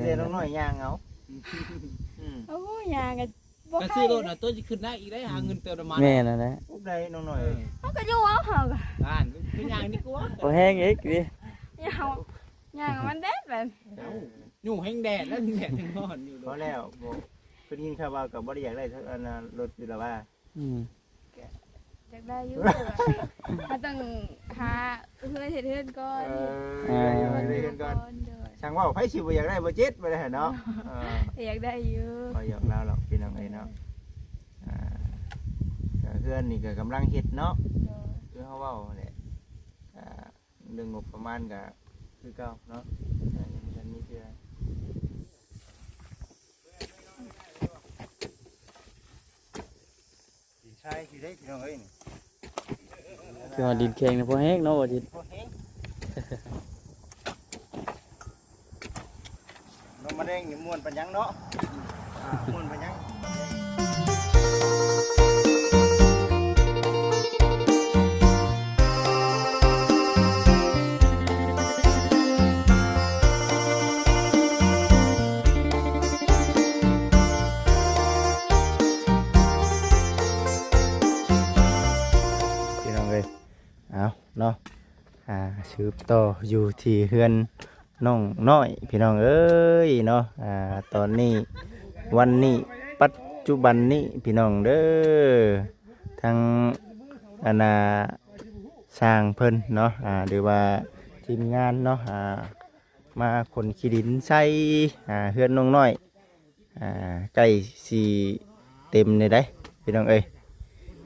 ແຕ່ນ້ອງນ້ອຍຍ່າງເອົາ. ອືມ ໂອ້ຍ ຍ່າງກໍບໍ່ ກໍຊື້ລົດນະ ໂຕຊິຂຶ້ນໄດ້ອີກໄດ໋ ຫາເງິນເຕີມນ້ຳມັນ. ແມ່ນນັ້ນແຫຼະ. ອຸບໄດ້ນ້ອງນ້ອຍ. ເອີ ເຮົາກໍຢູ່ເອົາ ເຮົາກໍ ອ່ານ ຄືຍ່າງດີກວ່າ ບໍ່ແຮງອີກຕິ. ຍ່າງ ຍ່າງມັນແດດແບບ ເອົ້າ ຢູ່ແຮງແດດແລ້ວ ແດດແຮງຮ້ອນຢູ່. ພໍແລ້ວ ບໍ່ ຄືໄດ້ຍິນຂ່າວວ່າກໍບໍ່ໄດ້ຢາກໄດ້ ອັນນ່າ ລົດຢູ່ແລ້ວວ່າ. ອືມ ຢາກໄດ້ຢູ່ ແຕ່ວ່າເຮົາຕ້ອງຫາເຮືອນ ເຮັດເຮືອນກ່ອນ. ເອີ ເອີ ເຮັດເຮືອນກ່ອນ. ໂດຍ ຊ່າງເວົ້າ ໃຜຊິບໍ່ຢາກໄດ້ບໍ່ເຈັດ ບໍ່ໄດ້ຫັ້ນເນາະ. ເອີ ຢາກໄດ້ຢູ່ ບໍ່ຢາກລາວດອກ ພີ່ນ້ອງເອີຍເນາະ. ອ່າ ກໍເຮືອນນີ້ກໍກຳລັງເຮັດເນາະ. ໂດຍ ຄືເຮົາເວົ້າຫັ້ນແຫຼະ. ອ່າ ເລື່ອງງົບປະມານກໍຄືເກົ່າເນາະ ຍັງບໍ່ທັນມີເທື່ອ. ດິນຊາຍຊິໄດ້ ພີ່ນ້ອງເອີຍ ນີ້ ຄືວ່າດິນແຂງນີ້ພໍແຮງເນາະ ບໍ່ດິນ ພໍແຮງ. ນ້ອງມະແດງນີ້ມ່ວນປານຫຍັງເນາະ. ອ່າ ມ່ວນປານຫຍັງ. ພີ່ນ້ອງເອີຍ ເອົາເນາະ ອ່າ ສືບຕໍ່ຢູ່ທີ່ເຮືອນ ນ້ອງນ້ອຍ ພີ່ນ້ອງເອີຍເນາະ. ອ່າ ຕອນນີ້ ວັນນີ້ ປັດຈຸບັນນີ້ ພີ່ນ້ອງເດີ ທາງ ອັນນ່າ ຊ່າງເພິ່ນເນາະ ອ່າ ຫຼືວ່າທີມງານເນາະ ອ່າ ມາຂົນຂີ້ດິນໃສ່ ອ່າ ເຮືອນນ້ອງນ້ອຍ. ອ່າ ໃກ້ຊິເຕັມແລ້ວໃດ໋ ພີ່ນ້ອງເອີຍ.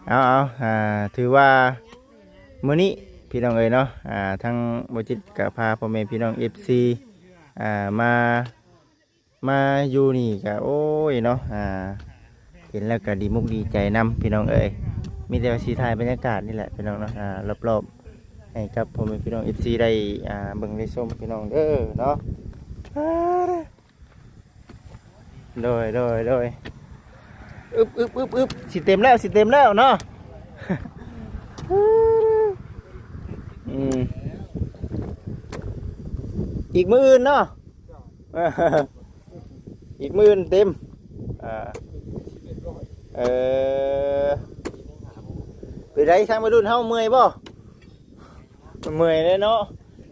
ເອົາ ເອົາ ອ່າ ຖືວ່າມື້ນີ້ ພີ່ນ້ອງເອີຍເນາະ ອ່າ ທາງບໍ່ຈິດກໍພາພໍ່ແມ່ພີ່ນ້ອງເອັຟຊີ ອ່າ ມາ ມາຢູ່ນີ້ກໍ ໂອ້ຍເນາະ ອ່າ ເຫັນແລ້ວກໍດີມຸກດີໃຈນຳ ພີ່ນ້ອງເອີຍ. ມີແຕ່ວ່າຊິຖ່າຍບັນຍາກາດນີ້ແຫຼະ ພີ່ນ້ອງເນາະ ອ່າ ລອບໆ ໃຫ້ກັບພໍ່ແມ່ພີ່ນ້ອງເອັຟຊີໄດ້ ອ່າ ເບິ່ງໄດ້ຊົມ ພີ່ນ້ອງເດີເນາະ. ໂດຍ ໂດຍ ໂດຍ ອຶບ ອຶບ ອຶບ ອຶບ ຊິເຕັມແລ້ວ ຊິເຕັມແລ້ວເນາະ. ອືມ ອີກມື້ອື່ນເນາະ ອີກມື້ອື່ນເຕັມ. ເອີ ເປັນໃດ ທາງໄວລຸ້ນເຮົາເມື່ອຍບໍ່? ເມື່ອຍເດ້ເນາະ.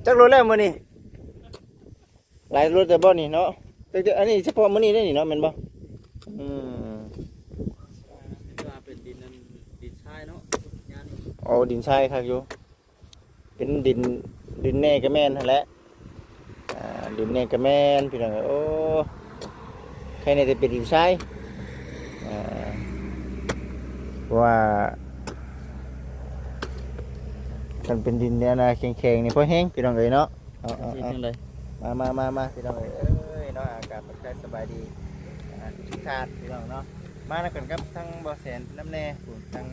ຈັກໂລແລ້ວມື້ນີ້? ຫຼາຍລົດແຕ່ບໍ່ນີ້ເນາະ ແຕ່ ແຕ່ອັນນີ້ສະເພາະມື້ນີ້ເດ້ນີ້ເນາະ ແມ່ນບໍ່? ອືມ ເປັນດິນນັ້ນ ດິນຊາຍເນາະ ໂອ້ ດິນຊາຍຄັກຢູ່ ເປັນດິນ ດິນແນ່ກໍແມ່ນຫັ້ນແຫຼະ ອ່າ ດິນແນ່ກໍແມ່ນ ພີ່ນ້ອງເອີຍ. ໂອ້ ໃຄແນ່ແຕ່ເປັນດິນຊາຍ ອ່າ ເພາະວ່າຄັນເປັນດິນແນວນັ້ນແຂງໆ ນີ້ພໍແຮງ ພີ່ນ້ອງເອີຍເນາະ. ເອົາ ເອົາ ເອົາ ຈັ່ງໃດ ມາ ມາ ມາ ມາ ພີ່ນ້ອງເອີຍເນາະ. ອ່າ ກໍທັກທາຍສະບາຍດີ ອ່າ ທຸກໆ ທ່ານ ພີ່ນ້ອງເນາະ. ມານຳກັນກັບທາງບໍ່ແສນນຳແດ່ ຜູ້ທາງ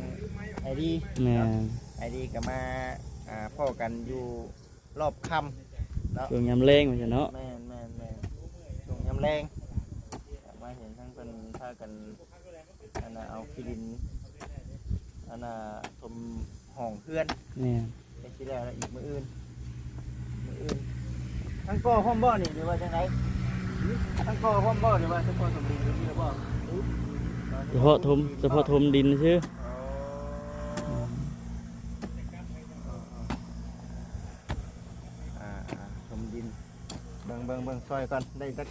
ໄອດີ ແມ່ນ ເນາະ ໄອດີກໍມາ ອ່າ ພໍ້ກັນຢູ່ ລອບຄ່ຳເນາະ ຊ່ວງຍາມແລງວ່າຊັ້ນເນາະ. ແມ່ນ ແມ່ນ ແມ່ນ ຊ່ວງຍາມແລງ ມາເຫັນທັງເພິ່ນພາກັນ ອັນນ່າ ເອົາຂີ້ດິນ ອັນນ່າ ຖົມຫ້ອງເຮືອນ. ແມ່ນ ໃກ້ຊິແລ້ວລະ ອີກມື້ອື່ນ ມື້ອື່ນ ທັງກໍ່ພ້ອມບໍ່ນີ້ ຫຼືວ່າຈັ່ງໃດ? ທັງກໍ່ພ້ອມບໍ່ ຫຼືວ່າສະເພາະຖົມດິນເທື່ອບໍ່? ສະເພາະຖົມ ສະເພາະຖົມດິນຊື່. ອໍ ອືມ ອ່າ ອ່າ ຖົມດິນ ເບິ່ງ ເບິ່ງ ເບິ່ງຊ່ອຍກ່ອນ ໄດ້ຈັກ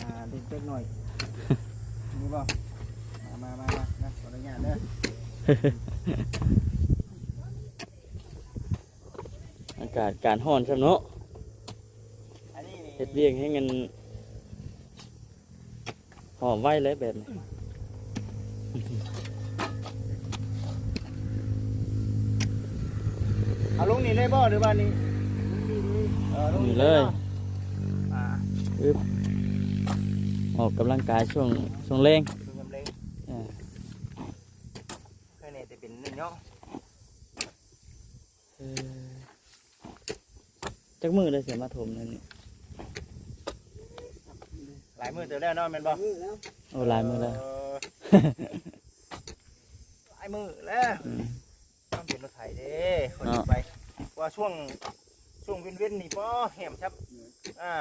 ອ່າ ໄດ້ຈັກໜ້ອຍ ມີບໍ່? ມາ ມາ ມາ ມາ ຂໍອະນຸຍາດເດີ. ອາກາດການຮ້ອນຊ້ຳເນາະ ອັນນີ້ ເຮັດວຽກແຮງ ອັນ ຫອມໄວເລີຍແບບນີ້. ເອົາລົງນີ້ເລີຍບໍ່ ຫຼືວ່ານີ້? ເອີ ລົງນີ້ເລີຍ ເນາະ. ອ່າ ອຶບ ອອກກຳລັງກາຍຊ່ວງ ຊ່ວງແລງ ຊ່ວງຍາມແລງ. ເອີ ແຄ່ນີ້ແຕ່ເປັນນີ້ເນາະ. ເອີ ຈັກມື້ໄດ້ເສຍມາຖົມນັ້ນນີ້? ຫຼາຍມື້ເຕີບແລ້ວເນາະ ແມ່ນບໍ່? ໂອ້ ຫຼາຍມື້ແລ້ວ ເອີ ຫຼາຍມື້ແລ້ວ. ອືມ ຕ້ອງເປັນລົດໄຖເດ້ ຄົນ ເນາະ ໄປ ວ່າຊ່ວງ ຊ່ວງເວັນໆ ນີ້ບໍ່ແຫ້ມຊັບ ອ່າ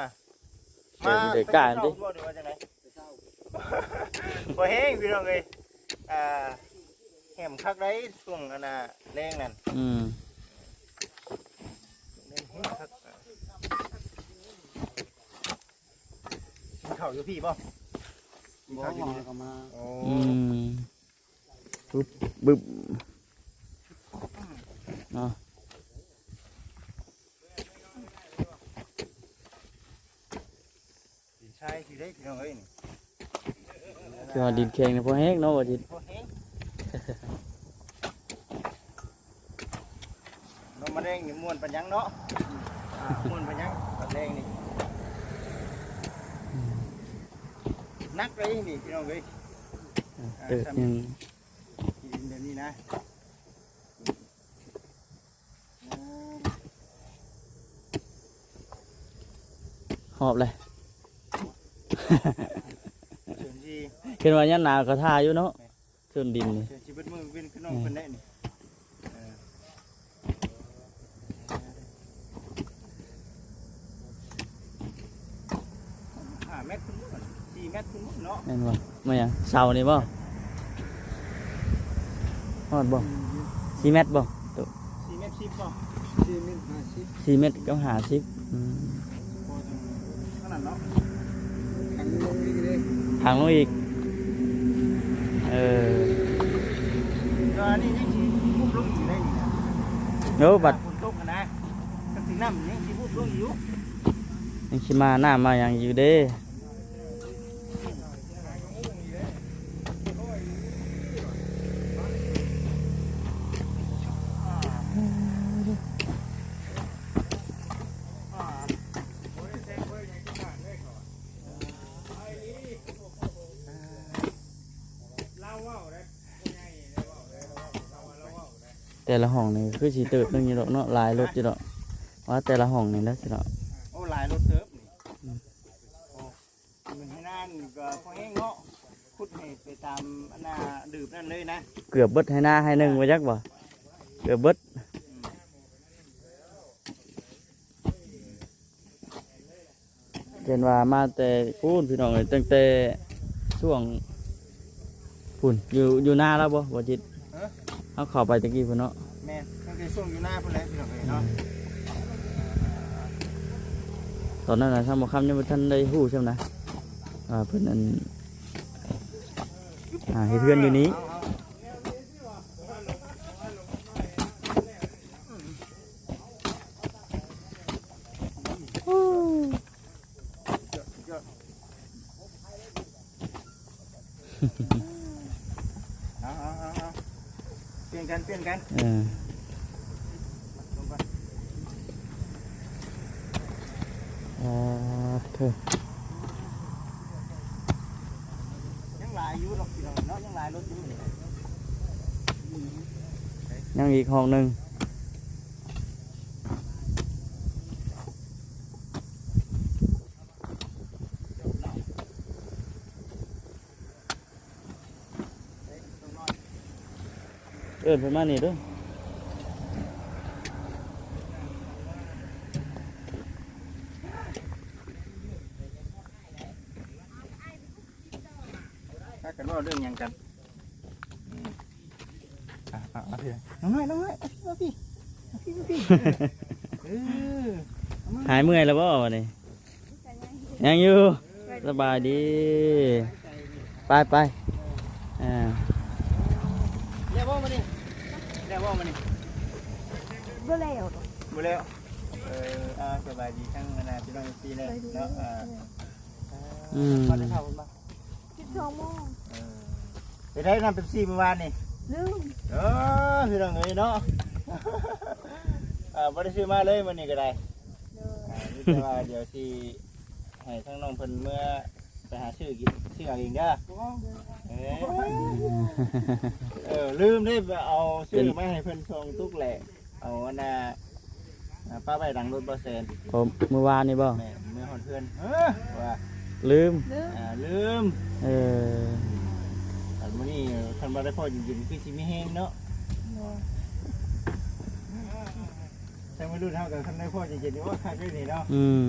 ເອີ ມັນໄດ້ກ້ານຕິ ບໍ່ ຫຼືວ່າຈັ່ງໃດ? ບໍ່ແຮງພີ່ນ້ອງເອີຍ ອ່າ ແຮມຄັກໄດ໋ ຊ່ວງອັນນ່າແລງນັ້ນ ອືມ ແລງແຮງຄັກ. ກິນເຂົ້າຢູ່ພີ້ບໍ່? ກິນເຂົ້າຢູ່ພີ້ ບໍ່ ກໍມາ ໂອ້ ອືມ ບຶບ ບຶບ ເນາະ. ດິນຊາຍຊິໄດ້ພີ່ນ້ອງເອີຍນີ້ ຄືວ່າດິນແຂງນີ້ພໍແຮງເນາະ ບໍ່ຈິດ ພໍແຮງ. ນ້ອງມາແດງນີ້ມ່ວນປານຫຍັງເນາະ ມ່ວນປານຫຍັງຕອນແລງນີ້ ໜັກເລີຍນີ້ພີ່ນ້ອງເອີຍ ເຕີບ ອືມ ກິນແບບນີ້ນະ. ຮອບເລີຍ ເຊີນຊິ ເຫັນວ່າຍາມໜາວກໍຖ້າຢູ່ເນາະ ແມ່ນ ເຊີນດິນນີ້ ເຊີນຊິເບິດມື້ເປັນຄືນ້ອງ ແມ່ນ ເພິ່ນແຫຼະນີ້ ເອີ ຫ້າແມັດພຸ້ນ ສີ່ແມັດພຸ້ນເນາະ ແມ່ນບໍ່? ມາຫຍັງ ເສົານີ້ບໍ່? ຮອດບໍ່? ສີ່ແມັດບໍ່? ສີ່ແມັດສິບບໍ່? ສີ່ແມັດຫ້າສິບ ສີ່ແມັດກັບຫ້າສິບ ອືມ ພໍຈັ່ງຂະໜາດເນາະ ທາງລົງອີກເດ້ ທາງລົງອີກ ເອີ ກໍອັນນີ້ຍັງຊິບຸບລົງອີກໄດ້ນີ້ນະ ໂອ້ ບັດຝົນຕົກຫັ້ນນະ ຄັນຊິນ້ຳຍັງຊິບຸບລົງຢູ່ ຍັງຊິມານ້ຳມາຫຍັງຢູ່ເດ້. ແຕ່ລະຫ້ອງນີ້ຄືຊິເຕີບໜຶ່ງຢູ່ດອກເນາະ ຫຼາຍລົດຢູ່ດອກ ວ່າແຕ່ລະຫ້ອງນີ້ແຫຼະຊິເນາະ ໂອ້ ຫຼາຍລົດເຕີບນີ້ ອືມ ໂອ້ ມັນໃຫ້ນານກໍພໍແຮງເນາະ ຂຸດໃຫ້ໄປຕາມອັນນ່າ ດືບນັ້ນເລີຍນະ ເກືອບເບິດໄຮ່ນາໄຮ່ໜຶ່ງ ວ່າຈັກບໍ່ ເກືອບເບິດ ອືມ. ເຫັນວ່າມາແຕ່ພຸ້ນພີ່ນ້ອງເອີຍ ຕັ້ງແຕ່ຊ່ວງພຸ້ນ ຢູ່ ຢູ່ນາລາວບໍ່ ບໍ່ຈິດ? ເອີ ເຮົາເຂົ້າໄປຕະກີ້ພຸ້ນເນາະ ແມ່ນ ຕັ້ງແຕ່ຊ່ວງຢູ່ນາພຸ້ນແຫຼະພີ່ນ້ອງເອີຍເນາະ ອືມ ຕອນນັ້ນນະ ທາງໝໍຄຳຍັງບໍ່ທັນໄດ້ຮູ້ຊ້ຳນະ ວ່າເພິ່ນອັນ ອ່າ ເຮັດເຮືອນຢູ່ນີ້ ເອົາ ເອົາ ເອົາ. ເອົາ ເອົາ ເອົາ ເອົາ ປ່ຽນກັນ ປ່ຽນກັນ ເອີ ລົງໄປ ອ່າ ເທີ ຍັງຫຼາຍຢູ່ດອກພີ່ນ້ອງເນາະ ຍັງຫຼາຍລົດຢູ່ນີ້ ຍັງອີກຫ້ອງໜຶ່ງ. ເອີ້ນເພິ່ນມານີ້ເດີ້ ພາກັນເວົ້າເລື່ອງຫຍັງກັນ? ອືມ ອ່ະ ເອົາ ເອົາ ເອົາພີ່ ນ້ອງນ້ອຍ ນ້ອງນ້ອຍ ເອົາພີ່ ເອົາພີ່ ເອົາພີ່ ເອີ ເອົາມາ ຫາຍເມື່ອຍແລ້ວບໍ່ບັດນີ້? ຍັງຢູ່ ສະບາຍດີ ໄປ ໄປ ອ່າ ແລ້ວບໍ່ມື້ນີ້? ແລ້ວບໍ່ມື້ນີ້? ບໍ່ແລ້ວ ບໍ່ແລ້ວ ເອີ ອ່າ ສະບາຍດີທັງ ອັນນ່າ ພີ່ນ້ອງເອັຟຊີເນາະ ເນາະ ອ່າ ອືມ ພໍໄດ້ເຂົ້າບໍ່? ສິບສອງໂມງ ເອີ ໄປໄດ້ນ້ຳເປັບຊີມື້ວານນີ້ ລືມ ເອີ ພີ່ນ້ອງເອີຍເນາະ ອ່າ ບໍ່ໄດ້ຊື້ມາເລີຍມື້ນີ້ກໍໄດ້ ໂດຍ ອ່າ ມີແຕ່ວ່າດຽວຊິໃຫ້ທາງນ້ອງເພິ່ນເມືອໄປຫາຊື້ກິນ ຊື້ເອົາເອງເດີ ໂດຍ ເອີ ເອີ ລືມເດ້ ເອົາຊື້ມາໃຫ້ເພິ່ນສອງຕຸກແຫຼະ ເອົາອັນນ່າ ອ່າ ປະໄວ້ຫຼັງລົດບໍ່ແຊນ ເພາະມື້ວານນີ້ບໍ່? ແມ່ນ ເມືອຮອດເຮືອນ ເອີ ວ່າລືມ ລືມ ອ່າ ລືມ ເອີ ຄັນມື້ນີ້ ຄັນວ່າໄດ້ພໍ້ເຢັນໆ ຄືຊິມີແຮງເນາະ ໂດຍ ແຕ່ມາລຸ້ນເຮົາກໍຄັນໄດ້ພໍ້ເຢັນໆ ນີ້ ໂອ້ ຄັກເລີຍນີ້ເນາະ ອືມ.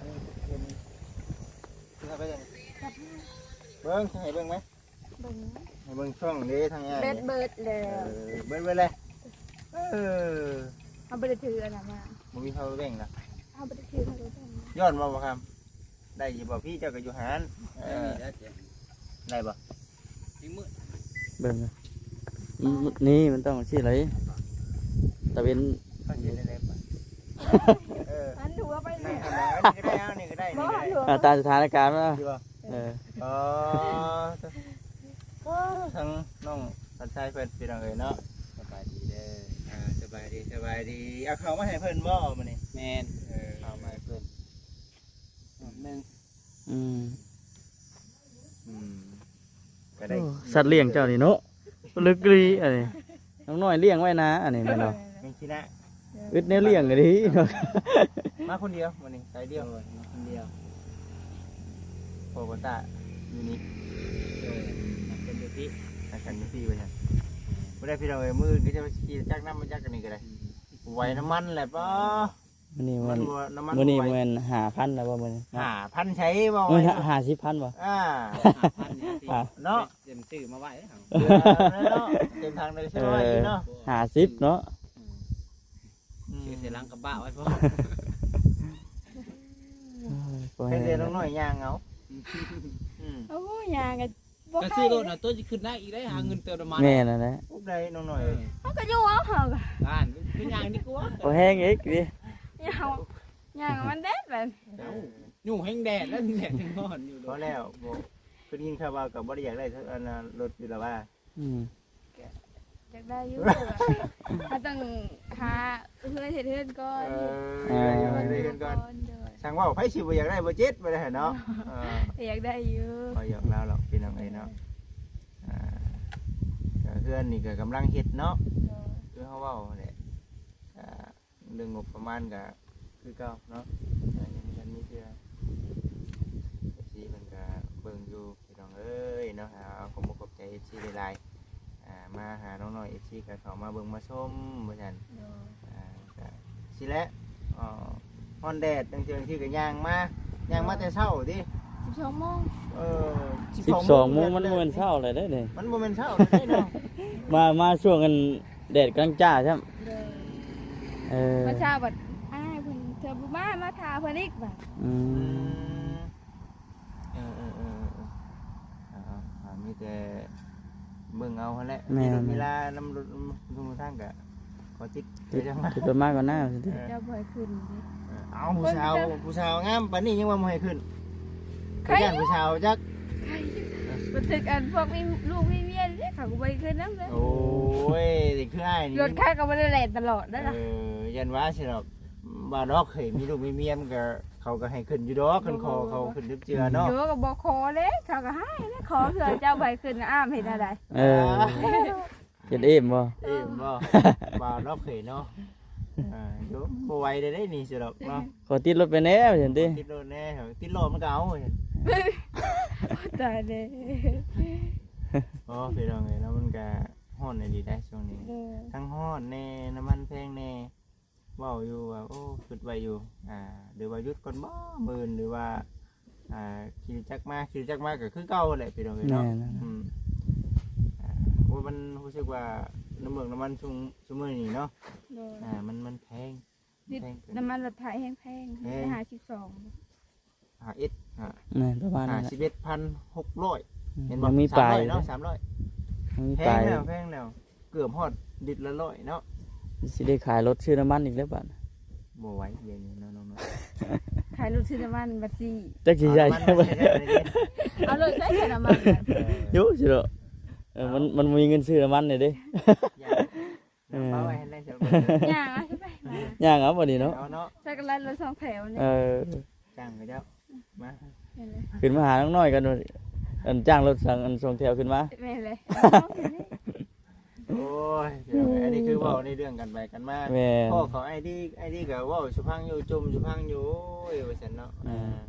ເບິ່ງ ໃຫ້ເບິ່ງໄໝ? ເບິ່ງ ໃຫ້ເບິ່ງຊ່ອງເດ້ ທາງອ້າຍ ແບັດເບິດແລ້ວ. ເອີ ເບິດ ເບິດແລ້ວ. ເອີ ເຮົາບໍ່ໄດ້ຖືອັນນັ້ນມາ ບໍ່ມີ power bank ລະ ເຮົາບໍ່ໄດ້ຖື power bank ຍ້ອນວ່າບໍ່ຄຳ ໄດ້ຢູ່ບໍ່? ພີ່ເຈົ້າກໍຢູ່ຫັ້ນ. ເອີ ໄດ້ບໍ່? ເບິ່ງນະ ນີ້ມັນຕ້ອງຊີ້ໄດ໋ ຕາເວັນ ເອີ ອັນຫົວໄປນີ້ ນີ້ກໍໄດ້ ເອົານີ້ກໍໄດ້ ນີ້ກໍໄດ້ ຕາມສະຖານະການເນາະ. ເອີ ອໍ ທັງນ້ອງສັນໄຊເພິ່ນ ພີ່ນ້ອງເອີຍເນາະ ສະບາຍດີເດີ. ອ່າ ສະບາຍດີ ສະບາຍດີ. ເອົາເຂົ້າມາໃຫ້ເພິ່ນບໍ່ມື້ນີ້? ແມ່ນ ເອີ ເຂົ້າມາໃຫ້ເພິ່ນໜ້ອຍໜຶ່ງ. ອືມ ອືມ ກໍໄດ້ ໂອ້ ສັດລ້ຽງເຈົ້ານີ້ເນາະ ລຶກອີ່ຫຼີອັນນີ້ ນ້ອງນ້ອຍລ້ຽງໄວ້ນາ ອັນນີ້ແມ່ນບໍ່? ແມ່ນ ແມ່ນຂີ້ໜ້າ ອຶດແນວລ້ຽງອີ່ຫຼີເນາະ. ມາຄົນດຽວມື້ນີ້ ສາຍດຽວ ໂດຍ ມາຄົນດຽວ. ພໍ່ກັບຕາຢູ່ນີ້ ໂດຍ ນັດກັນຢູ່ພີ້ ນັດກັນຢູ່ພີ້ວ່າຊັ້ນ. ບໍ່ໄດ້ ພີ່ນ້ອງເອີຍ ມື້ອື່ນກໍຈະໄປຂີ່ຈັກນຳ ມາຈັກອັນນີ້ກໍໄດ້ ອືມ ໄຫວນ້ຳມັນແຫຼະ. ປ້າ ມື້ນີ້ແມ່ນ ນ້ຳມັນບໍ່ ນ້ຳມັນ ມື້ນີ້ບໍ່ໄຫວ ແມ່ນຫ້າພັນແລ້ວບໍ່ມື້ນີ້? ຫ້າພັນໃສເວົ້າ ເອີ ຫ້າສິບພັນບໍ່? ອ່າ ຫ້າພັນນີ້ ເນາະ ເຕັມຊື້ມາໄວ້ເຮົາ ເດືອນແລ້ວເນາະ ເຕັມຖັງໄດ້ ເອີ ຊື້ໄວ້ຢູ່ເນາະ ຫ້າສິບເນາະ. ອືມ ອືມ ຊື້ໃສ່ຫຼັງກະບະໄວ້ພ້ອມ ເອີ ເຫັນແຕ່ນ້ອງນ້ອຍຍ່າງເອົາ. ອືມ ອືມ ໂອ້ຍ ຍ່າງກໍ ກໍຊື້ລົດນະ ໂຕຊິຂຶ້ນໄດ້ອີກໄດ໋ ຫາເງິນເຕີມນ້ຳມັນ. ແມ່ນນັ້ນແຫຼະ ອຸບໄດ້ນ້ອງນ້ອຍ ເອີ ເຮົາກໍຢູ່ເອົາ ເຮົາກໍ ອ່ານ ເປັນຫຍັງດີກວ່າ ບໍ່ແຮງອີກຕິ ເຮົາຍ່າງມັນແດດແບບ ເອົ້າ ຢູ່ແຮງແດດແລ້ວ ແດດແຮງຮ້ອນຢູ່. ພໍແລ້ວ ບໍ່ ຄືໄດ້ຍິນຂ່າວວ່າກໍບໍ່ໄດ້ຢາກໄດ້ ອັນນັ້ນ ລົດຢູ່ລະວ່າ. ອືມ ຢາກໄດ້ຢູ່ ເຮົາຕ້ອງຫາເຮືອນ ເຮັດເຮືອນກ່ອນ ເອີ ເຮັດເຮືອນກ່ອນ ເຮັດເຮືອນກ່ອນ ໂດຍ ຊ່າງເວົ້າ ໃຜຊິບໍ່ຢາກໄດ້ບໍ່ເຈັດບໍ່ໄດ້ເນາະ. ເອີ ຢາກໄດ້ຢູ່ ບໍ່ຢາກລາວດອກ ພີ່ນ້ອງເອີຍເນາະ. ອ່າ ກໍເຮືອນນີ້ກໍກຳລັງເຮັດເນາະ ໂດຍ ຄືເຮົາເວົ້າຫັ້ນແຫຼະ ກໍ ເລື່ອງງົບປະມານກໍຄືເກົ່າເນາະ ກໍຍັງບໍ່ທັນມີເທື່ອ ເອັຟຊີເພິ່ນກໍເບິ່ງຢູ່ ພີ່ນ້ອງເອີຍເນາະ. ເອົາ ຂອບອົກຂອບໃຈເອັຟຊີຫຼາຍໆ ອ່າ ມາຫານ້ອງນ້ອຍ ເອັຟຊີກໍເຂົ້າມາເບິ່ງມາຊົມວ່າຊັ້ນ ໂດຍ ອ່າ ກໍຊີ້ແຫຼະ ເອີ ຮ້ອນແດດ ຈັ່ງຊີ້ກໍຍ່າງມາ ຍ່າງມາແຕ່ເຊົ້າຕິ ສິບສອງໂມງ ເອີ ສິບສອງໂມງ ມັນບໍ່ແມ່ນເຊົ້າແລ້ວເດ້ນີ້ ມັນບໍ່ແມ່ນເຊົ້າແລ້ວເດ້ເນາະ ມາ ມາຊ່ວງອັນ ແດດກຳລັງຈ້າຊ້ຳ ໂດຍ ເອີ ມາເຊົ້າບັດອ້າຍເພິ່ນເທື່ອບໍ່ມາ ມາຖ້າເພິ່ນອີກບັດ ອືມ ອືມ ເອີໆໆໆ ເອົາໆ ມີແຕ່ເບິ່ງເອົາຫັ້ນແຫຼະ ແມ່ນ ມີລົດມີລານຳລົດນຳທຸງທາງກະ ຂໍຕິດ ຕິດ ຕິດລົດມາກ່ອນນາ ເອີ ເຈົ້າບໍ່ໃຫ້ຂຶ້ນເດ້ ເອີ ເອົາ ຜູ້ສາວ ຜູ້ສາວງາມປານນີ້ຍັງວ່າບໍ່ໃຫ້ຂຶ້ນ ໃຜ ຢ້ານຜູ້ສາວຈັກ ໃຜ ບັນທຶກອັນພວກມີລູກມີເມຍເດ້ ເຂົາກໍບໍ່ໃຫ້ຂຶ້ນນຳເດ້. ໂອ້ຍ ນີ້ຄືອ້າຍນີ້ ລົດຂ້າກໍບໍ່ໄດ້ແລ່ນຕະຫຼອດໄດ໋ລະ ເອີ ຢ້ານວ່າຊິດອກ ວ່າດອກເຮີ້ຍ ມີລູກມີເມຍມັນກໍ ເຂົາກໍໃຫ້ຂຶ້ນຢູ່ດອກ ຄັນຂໍເຂົາຂຶ້ນຈັກເທື່ອເນາະ ໂດຍ ກໍບໍ່ຂໍເດ້ ເຂົາກໍໃຫ້ເດ້ ຂໍເທື່ອເຈົ້າບໍ່ໃຫ້ຂຶ້ນ ອ້າມເຮັດແນວໃດ ເອີ ເຮັດເອມບໍ່? ເອມບໍ່? ວ່າເນາະເຂີເນາະ ອ່າ ໂຍ ບໍ່ໄຫວເດ້ນີ້ຊິດອກເນາະ ຂໍຕິດລົດໄປແດ່ວ່າຊັ້ນຕິ ຕິດລົດແດ່ ຕິດລໍ້ມັນກໍເອົາວ່າຊັ້ນ ຕາຍເດ້ ໂອ້ ພີ່ນ້ອງເອີຍເນາະ ມັນກໍຮ້ອນອີ່ຫຼີໄດ໋ຊ່ວງນີ້ ໂດຍ ທັງຮ້ອນແດ່ ນ້ຳມັນແພງແດ່ ເວົ້າຢູ່ວ່າ ໂອ້ ຄິດໄວ້ຢູ່ ອ່າ ຫຼືວ່າຢຸດກ່ອນບໍ່ມື້ອື່ນ ຫຼືວ່າ ອ່າ ຂີ່ຈັກມາ ຂີ່ຈັກມາກໍຄືເກົ່າແຫຼະ ພີ່ນ້ອງເອີຍເນາະ ແມ່ນ ອືມ ອ່າ ໂອ້ ມັນຮູ້ສຶກວ່ານ້ຳເມືອກນ້ຳມັນຊຸມ ຊຸມມື້ນີ້ເນາະ ໂດຍ ອ່າ ມັນ ມັນແພງ ລິດ ແພງເກີນ ນ້ຳມັນລົດໄຖແຮງແພງ ແພງ ຫ້າສິບສອງ ຫ້າເອັດ ຫ້າ ແມ່ນ ປະມານນັ້ນແຫຼະ ຫ້າສິບເອັດພັນຫົກຮ້ອຍ ອືມ ເຫັນບໍ່ ຍັງມີປາຍ ສາມຮ້ອຍເນາະ ສາມຮ້ອຍ ຍັງມີປາຍ ແພງແລ້ວ ແພງແລ້ວ ເກືອບຮອດລິດລະຮ້ອຍເນາະ ຊິໄດ້ຂາຍລົດຊື້ນ້ຳມັນອີກແລ້ວບາດ ບໍ່ໄຫວດຽວນີ້ເນາະນ້ອງໆ ຂາຍລົດຊື້ນ້ຳມັນບັດຊິ ຈັກຊິໃຊ້ ເອົາລົດໃຊ້ນ້ຳມັນ ເອີ ຢູ່ຊິເນາະ ເອີ ມັນ ມັນບໍ່ມີເງິນຊື້ນ້ຳມັນເດ້ ເອີ ຍ່າງເອົາ ຍ່າງເອົາ ຊິໄປ ຍ່າງເອົາບັດນີ້ເນາະ ເອົາເນາະ ຈັກກະລັດລົດສອງແຖວນີ້ ເອີ ຈ້າງເຂົາເຈົ້າ ມາ ຂຶ້ນມາຫານ້ອງນ້ອຍກັນ ອັນ ຈ້າງລົດສອງ ອັນ ສອງແຖວຂຶ້ນມາ ແມ່ນເລີຍ ໂອ້ຍ ພີ່ນ້ອງເອີຍ ອັນນີ້ຄືເວົ້າໃນເລື່ອງກັນໄປກັນມາ ແມ່ນ ພໍ່ເຂົາອ້າຍດີ ອ້າຍດີກໍເວົ້າສູ່ຟັງຢູ່ ຈົ່ມສູ່ຟັງຢູ່ ໂອ້ຍ ວ່າຊັ້ນເນາະ ອ່າ ອ່າ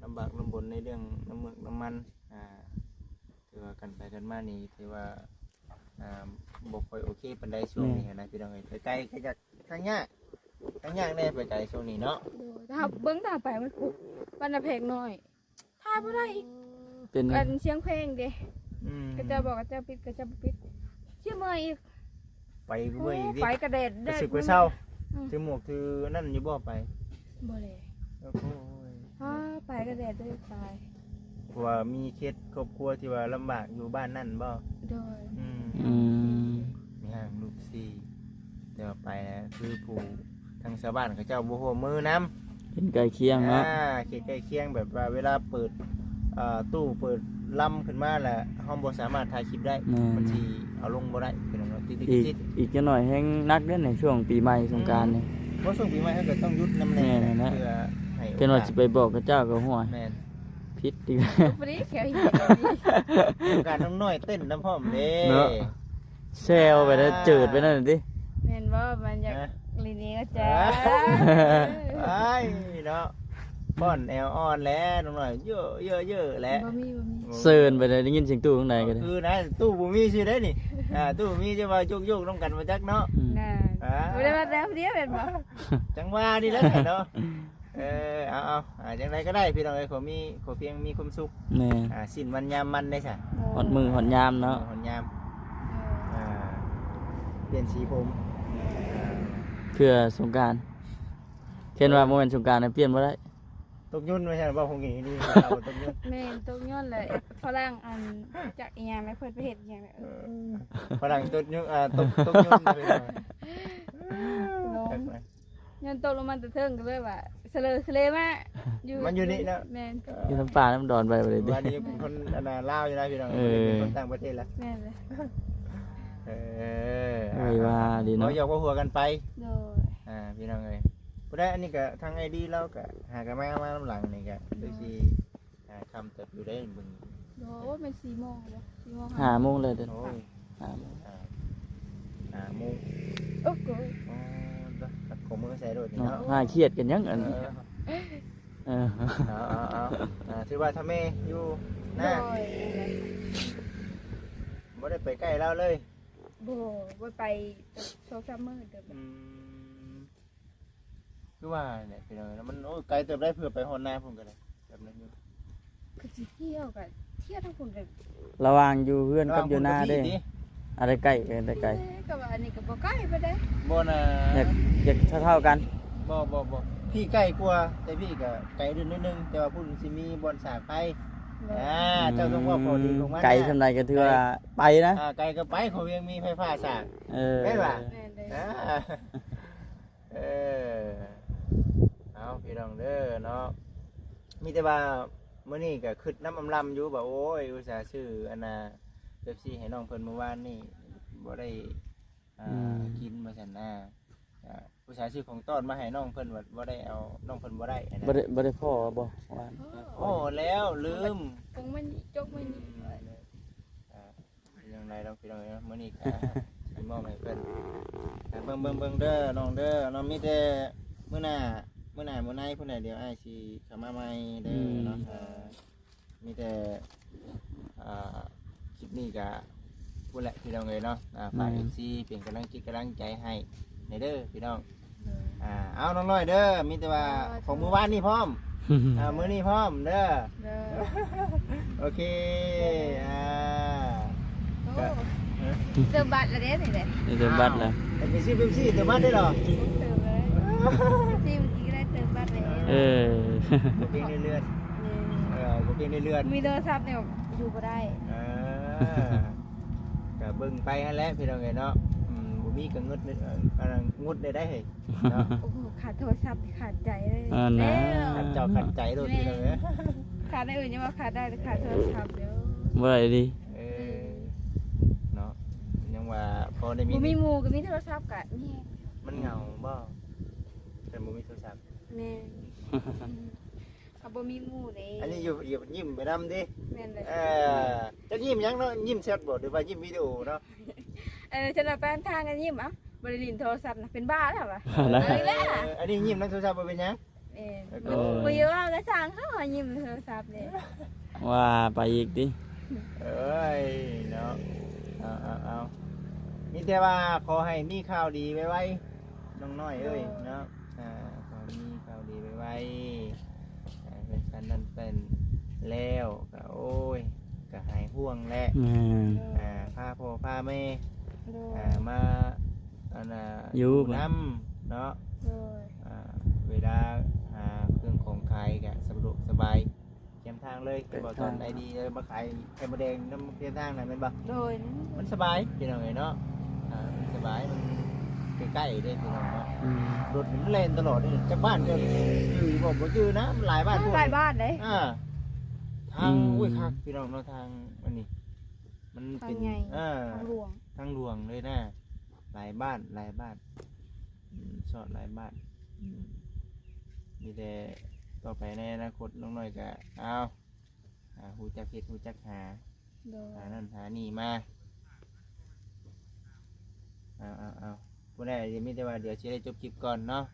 ລຳບາກລຳບົນໃນເລື່ອງນ້ຳເມືອກນ້ຳມັນ ອ່າ ຖືວ່າກັນໄປກັນມານີ້ ຖືວ່າ ອ່າ ບໍ່ຄ່ອຍໂອເຄປານໃດຊ່ວງນີ້ ແມ່ນ ຫັ້ນນະ ພີ່ນ້ອງເອີຍ ໄປໄກກໍຢາກ ທັງຍາກ ທັງຍາກແດ່ ໄປໄກຊ່ວງນີ້ເນາະ ໂດຍ ຖ້າເບິ່ງ ຖ້າໄປມັນ ມັນນະແພງນ້ອຍ ບໍ່ໄດ້ອີກ ເປັນ ອັນສຽງເພງເດ້ ອືມ ເຂົາເຈົ້າບອກເຂົາເຈົ້າປິດ ເຂົາເຈົ້າບໍ່ປິດ ຊິເມື່ອຍອີກ ໄປເມື່ອຍອີກເດ້ ໂອ້ ໄປກະແດດ ກະສຶກກະເຊົາ ອືມ ຖືໝວກຖືອັນນັ້ນຢູ່ບໍ່ໄປ? ບໍ່ແລະ ໂອ້ຍ ອ້າ ໄປກະແດດເດີ ຕາຍ ເພາະວ່າມີເຂດຄອບຄົວທີ່ວ່າລຳບາກຢູ່ບ້ານນັ້ນບໍ່? ໂດຍ ອືມ ອືມ ມີຮ່າງລູກສີ່ ແຕ່ວ່າໄປແລ້ວຄືຜູ້ ທາງຊາວບ້ານເຂົາເຈົ້າບໍ່ຮ່ວມມືນຳ ເປັນໃກ້ຄຽງເນາະ ອ່າ ເຂດໃກ້ຄຽງ ແບບວ່າເວລາເປີດ ອ່າ ຕູ້ເປີດລຳຂຶ້ນມາແລ້ວ ເຮົາບໍ່ສາມາດຖ່າຍຄລິບໄດ້ ແມ່ນ ມັນຊິເອົາລົງບໍ່ໄດ້ ພີ່ນ້ອງເນາະ ຕິດລິຂະສິດ ອີກ ອີກຈັກໜ້ອຍແຮງໜັກເດ້ ໃນຊ່ວງປີໃໝ່ສົງການນີ້ ອືມ ບໍ່ ຊ່ວງປີໃໝ່ເຮົາກໍຕ້ອງຢຸດນຳແດ່ ແມ່ນແຫຼະ ເພື່ອໃຫ້ໂອກາດ ເພິ່ນວ່າຊິໄປບອກເຂົາເຈົ້າກໍ ຫ້ວຍ ແມ່ນ ຜິດອີກ ພໍດີແຂວເຫັນ ການນ້ອງນ້ອຍເຕັ້ນນຳພ້ອມເດ້ ເນາະ ແຊວໄປແລ້ວ ອ່າ ເຈີດໄປນັ້ນຕິ ແມ່ນບໍ່? ມັນຢາກ ຮະ ຫຼິ້ນເອງວ່າຈ້າ ເອີ ອ້າຍເນາະ ຟ້ອນແອວອ່ອນແຫຼະນ້ອງນ້ອຍ ເຢີໆໆແຫຼະ ບໍ່ມີ ບໍ່ມີ ເຊີນໄປເລີຍ ໄດ້ຍິນສຽງຕູ້ທາງໃດກໍໄດ້ ຄືນະ ຕູ້ບໍ່ມີຊື່ໄດ໋ນີ້ ອ່າ ຕູ້ມີຈະວ່າໂຍກໆນຳກັນບໍ່ຈັກເນາະ ອືມ ນະ ອ່າ ບໍ່ໄດ້ວ່າແນວດຽວແມ່ນບໍ່? ຈັ່ງວ່ານີ້ແຫຼະເນາະ ເອີ ເອົາໆ ອ່າ ຈັ່ງໃດກໍໄດ້ພີ່ນ້ອງເອີຍ ຂໍມີ ຂໍພຽງມີຄວາມສຸກ ແມ່ນ ອ່າ ສິ້ນວັນຍາມມັນໄດ້ຊະ ຮອດມື້ຮອດຍາມເນາະ ຮອດຍາມ ອ່າ ປ່ຽນສີຜົມ ອ່າ ເພື່ອສົງການ ເຫັນວ່າບໍ່ແມ່ນສົງການນະ ປ່ຽນບໍ່ໄດ້ ຕົກຍົນວ່າຊັ້ນ ເວົ້າຂອງນີ້ນີ້ ຕົກຍົນ ແມ່ນ ຕົກຍົນແຫຼະ ຝຣັ່ງອັນ ຈັກອີ່ຫຍັງແຫຼະ ເພິ່ນໄປເຮັດອີ່ຫຍັງແຫຼະ ເອີ ຝຣັ່ງຕົກຍົນ ອ່າ ຕົກ ຕົກຍົນ ລົງ ຍ້ອນຕົກລົງມາແຕ່ເທິງກໍເລີຍວ່າສະເຫຼີສະເຫຼມາຢູ່ ມັນຢູ່ນີ້ເນາະ ແມ່ນ ຢູ່ນຳປ່ານຳດອນໄປບໍ່ໄດ້ຕິ ວ່ານີ້ເປັນຄົນອັນນ່າລາວຢູ່ນະພີ່ນ້ອງ ເອີ ເປັນຄົນຕ່າງປະເທດລະ ແມ່ນເລີຍ ເອີ ເອີຍວ່າດີເນາະ ເວົ້າຫຍອກເວົ້າຫົວກັນໄປ ໂດຍ ອ່າ ພີ່ນ້ອງເອີຍ ຜູ້ໃດ ອັນນີ້ກໍທາງອ້າຍດີລາວກໍຫາກໍມາ ມານຳຫຼັງນີ້ກໍຄືຊິ ອ່າ ຄ່ຳເຕີບຢູ່ເດ້ເບິ່ງ ໂອ້ ແມ່ນສີ່ໂມງບໍ່ ສີ່ໂມງ ຫ້າໂມງແລ້ວເດີ ໂອ້ຍ ຫ້າໂມງ ອ່າ ຫ້າໂມງ ໂອ້ໂກ ອໍ ຕັດຂໍ້ມືໃສ່ໂລດນີ້ເນາະ ເນາະ ຫາຍຄຽດກັນຫຍັງອັນ ເອີ ເອີ ເອົາໆໆ ອ່າ ຖືວ່າຖ້າແມ່ຢູ່ນະ ໂດຍ ບໍ່ໄດ້ໄປໃກ້ລາວເລີຍ ບໍ່ ບໍ່ໄປສອງສາມມື້ເດີ ອືມ ຄືວ່າແຫຼະພີ່ນ້ອງເອີຍ ມັນ ໂອ້ຍ ໄກເຕີບໄດ໋ ເພື່ອໄປຮອດນາພຸ້ນກໍໄດ້ ແບບນັ້ນຢູ່ ຄືຊິທ່ຽວກໍທ່ຽວທາງພຸ້ນເດີ ລະຫວ່າງຢູ່ເຮືອນກັບຢູ່ນາເດ້ ລະຫວ່າງພຸ້ນກັບພີ້ຕິ ອັນໃດໃກ້ ອັນໃດໄກ ເອີ ກໍວ່າອັນນີ້ກໍບໍ່ໃກ້ປານໃດ ບໍ່ນະ ຢາກ ຢາກເທົ່າໆກັນ ບໍ່ໆໆ ພີ້ໃກ້ກວ່າ ແຕ່ພີ້ກໍໄກໜ້ອຍໜຶ່ງ ແຕ່ວ່າພຸ້ນຊິມີບ່ອນສາກໄຟ ອ່າ ເຈົ້າຕ້ອງເວົ້າຂໍ້ດີຂອງມັນ ໄກສ່ຳໃດກໍຖືວ່າໄປນະ ອ່າ ໄກກໍໄປ ເຂົາຍັງມີໄຟຟ້າສາກ ເອີ ແມ່ນບໍ່? ແມ່ນເດ້ ອ່າ ເອີ ເອົາ ພີ່ນ້ອງເດີເນາະ ມີແຕ່ວ່າມື້ນີ້ກໍຄິດນຳອຳລຳຢູ່ວ່າ ໂອ້ຍ ອຸດສ່າຊື້ອັນນ່າເປັບຊີໃຫ້ນ້ອງເພິ່ນມື້ວານນີ້ ບໍ່ໄດ້ ອ່າ ອືມ ກິນວ່າຊັ້ນນະ ອ່າ ອຸດສ່າຊື້ຂອງຕ້ອນມາໃຫ້ນ້ອງເພິ່ນ ບໍ່ໄດ້ເອົາ ນ້ອງເພິ່ນບໍ່ໄດ້ຫັ້ນນະ ບໍ່ໄດ້ ບໍ່ໄດ້ພໍ້ບໍ່ວານ ພໍ້ແລ້ວ ລືມ ກົງມັນຈົກມັນ ອ່າ ເປັນຈັ່ງໃດດອກພີ່ນ້ອງເອີຍ ມື້ນີ້ກໍຊິມອບໃຫ້ເພິ່ນ ອ່າ ເບິ່ງ ເບິ່ງ ເບິ່ງເດີນ້ອງເດີເນາະ ມີແຕ່ມື້ໜ້າ ມື້ໜ້າມື້ໃນພຸ້ນແຫຼະ ດຽວອ້າຍຊິເຂົ້າມາໃໝ່ເດີເນາະ ອືມ ເອີ ມີແຕ່ ອ່າ ຄລິບນີ້ກໍພຸ້ນແຫຼະພີ່ນ້ອງເອີຍເນາະ ອ່າ ຝາກ ແມ່ນ ເອັຟຊີ ເປັນກຳລັງຈິດກຳລັງໃຈໃຫ້ແດ່ເດີພີ່ນ້ອງ ອ່າ ເອົານ້ອງນ້ອຍເດີ ມີແຕ່ວ່າ ເອີ ຂອງມື້ວານນີ້ພ້ອມ ອ່າ ມື້ນີ້ພ້ອມເດີ ເດີ ໂອເຄ ອ່າ ໂອ້ ກໍ ເຕີມບັດແລ້ວເດ້ນີ້ເດ້ ໄດ້ເຕີມບັດແລ້ວ ໄປຊື້ເປັບຊີເຕີມບັດໄດ້ເນາະ ເຕີມເລີຍ ເປັບຊີມື້ກີ້ກໍໄດ້ເຕີມບັດແລ້ວ ເອີ ບໍ່ເພງໃນເລືອດ ເອີ ບໍ່ເພງໃນເລືອດ ມີໂທລະສັບນີ້ ຢູ່ບໍ່ໄດ້ ເອີ ກະເບິ່ງໄປຫັ້ນແຫຼະພີ່ນ້ອງເອີຍເນາະ ອືມ ບໍ່ມີກະງຶດ ເອີ ອັນນັ້ນງຸດໄດ້ໄດ໋ເຮີ້ຍເນາະ ໂອ້ໂຫ ຂາດໂທລະສັບຂາດໃຈເລີຍ ອັນນັ້ນ ແລ້ວ ຂາດເຈົ້າຂາດໃຈໂລດພີ່ນ້ອງເອີຍ ຂາດແນວອື່ນຍັງວ່າຂາດໄດ້ ແຕ່ຂາດໂທລະສັບເດີ ບໍ່ໄດ້ເດ ເອີ ເນາະ ຍັງວ່າພໍໄດ້ມີ ບໍ່ມີໝູ່ກໍມີໂທລະສັບກະມີແຮງ ມັນເຫງົາບໍ່ ຄັນບໍ່ມີໂທລະສັບ ແມ່ນ ເຮົາບໍ່ມີໝູ່ເດ້ ອັນນີ້ຢູ່ ຢູ່ ຍິ້ມໄປນຳເດ້ ແມ່ນເລີຍ ເອີ ຈັກຍິ້ມຫຍັງເນາະ ຍິ້ມແຊັດບໍ່ ຫຼືວ່າຍິ້ມວິດີໂອເນາະ ເອີ ຈະໄດ້ໄປນຳທາງກໍຍິ້ມ ເອົ້າ ບໍ່ໄດ້ຫຼິ້ນໂທລະສັບນະ ເປັນບ້າແລ້ວຫວາ ເອົາອີກແລ້ວ ເອີ ອັນນີ້ຍິ້ມນຳໂທລະສັບບໍ່ເປັນຫຍັງ ແມ່ນ ໂອ້ຍ ບໍ່ຢາກເວົ້າກໍຊ່າງເຂົາ ຍິ້ມໂທລະສັບເດ້ ວ່າໄປອີກຕິ ເອີຍ ເນາະ ເອົາ ເອົາ ເອົາ ມີແຕ່ວ່າຂໍໃຫ້ມີຂ່າວດີໄວໆ ນ້ອງນ້ອຍເອີຍ ໂດຍ ເນາະ ອ່າ ຂໍມີຂ່າວດີໄວໆ ອ່າ ເປັນຊັ້ນນັ້ນເປັນ ແລ້ວກໍ ໂອ້ຍ ກໍຫາຍຫ່ວງແຫຼະ ແມ່ນ ໂດຍ ອ່າ ພາພໍ່ພາແມ່ ໂດຍ ອ່າ ມາ ອັນນ່າ ຢູ່ ຢູ່ນຳເນາະ ໂດຍ ອ່າ ເວລາຫາເຄື່ອງຂອງຂາຍກໍສະດວກສະບາຍ ແຄມທາງເລີຍ ແມ່ນບໍ່? ຕອນໄອດີເລີຍມາຂາຍໄຂ່ມົດແດງນຳແຄມທາງນັ້ນແມ່ນບໍ່? ໂດຍ ມັນສະບາຍພີ່ນ້ອງເອີຍເນາະ ອ່າ ມັນສະບາຍ ມັນໃກ້ໆເດ້ພີ່ນ້ອງເນາະ ອືມ ລົດມັນແລ່ນຕະຫຼອດເດ້ ຈັກບ້ານກໍຈື່ບໍ່ ບໍ່ຈື່ນະ ມັນຫຼາຍບ້ານໂພດ ຫຼາຍບ້ານເດ້ ອ່າ ທາງ ອືມ ໂອ້ຍ ຄັກພີ່ນ້ອງເນາະ ທາງອັນນີ້ ມັນເປັນ ທາງໃຫຍ່ ເອີ ທາງຫຼວງ ທາງຫຼວງເລີຍນະ ຫຼາຍບ້ານ ຫຼາຍບ້ານ ອືມ ຊອດຫຼາຍບ້ານ ອືມ ມີແຕ່ຕໍ່ໄປໃນອະນາຄົດນ້ອງນ້ອຍກະ ເອົາ ຫາ ຮູ້ຈັກເຮັດ ຮູ້ຈັກຫາ ໂດຍ ຫານັ້ນຫານີ້ມາ ເອົາ ເອົາ ເອົາ ຜູ້ໃດມີແຕ່ວ່າດຽວຊິໄດ້ຈົບຄລິບກ່ອນເນາະ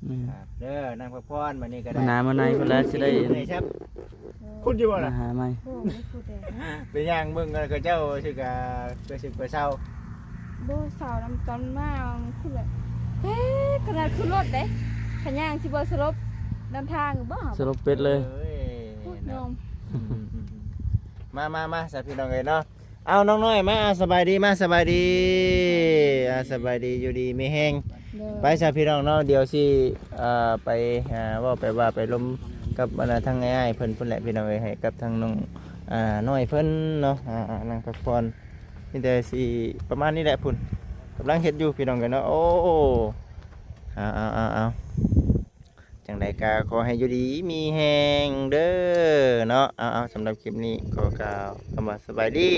ແມ່ນ ອ່າ ເດີ ນັ່ງພັກຜ່ອນ ບັດນີ້ກໍໄດ້ ມື້ໜ້າມື້ໃນພຸ້ນແຫຼະຊິໄດ້ ເມື່ອຍແຊບ ຄຸດຢູ່ບໍ່ລະ? ມາຫາໃໝ່ ໂອ້ ໄດ້ຄຸດແລ້ວ ໄປຍ່າງເບິ່ງເຂົາເຈົ້າ ເຂົາເຈົ້າຊິກະ ເພື່ອຊິໄປເຊົາ ບໍ່ເຊົານຳ ຕອນມາພຸ້ນແຫຼະ ເອີ ຂະໜາດຂຶ້ນລົດເດ້ ຂະຍ່າງຊິບໍ່ສະຫຼົບນຳທາງຢູ່ບໍ່? ສະຫຼົບເປັດເລີຍ ໂອ້ຍ ໂອ້ຍ ເນາະ ຍອມ ອືມໆໆ ມາ ມາ ມາ ສາພີ່ນ້ອງເອີຍເນາະ ເອົາ ນ້ອງນ້ອຍມາ ສະບາຍດີ ມາ ສະບາຍດີ ອ່າ ສະບາຍດີ ຢູ່ດີມີແຮງ ໂດຍ ໄປສາພີ່ນ້ອງເນາະ ດຽວຊິ ເອີ ໄປຫາເວົ້າໄປວ່າໄປລົມກັບ ອັນນ່າ ທາງອ້າຍໆເພິ່ນພຸ້ນແຫຼະພີ່ນ້ອງເອີຍ ໃຫ້ກັບທາງນ້ອງ ອ່າ ນ້ອຍເພິ່ນເນາະ ອ່າ ອ່າ ນັ່ງພັກຜ່ອນ ມີແຕ່ຊິປະມານນີ້ແຫຼະພຸ້ນ ກຳລັງເຮັດຢູ່ພີ່ນ້ອງເອີຍເນາະ ໂອ້ ເອົາ ເອົາ ເອົາ ເອົາ ຈັ່ງໃດກໍຂໍໃຫ້ຢູ່ດີມີແຮງເດີເນາະ ເອົາ ເອົາ ສຳລັບຄລິບນີ້ຂໍກ່າວຄຳວ່າສະບາຍດີ.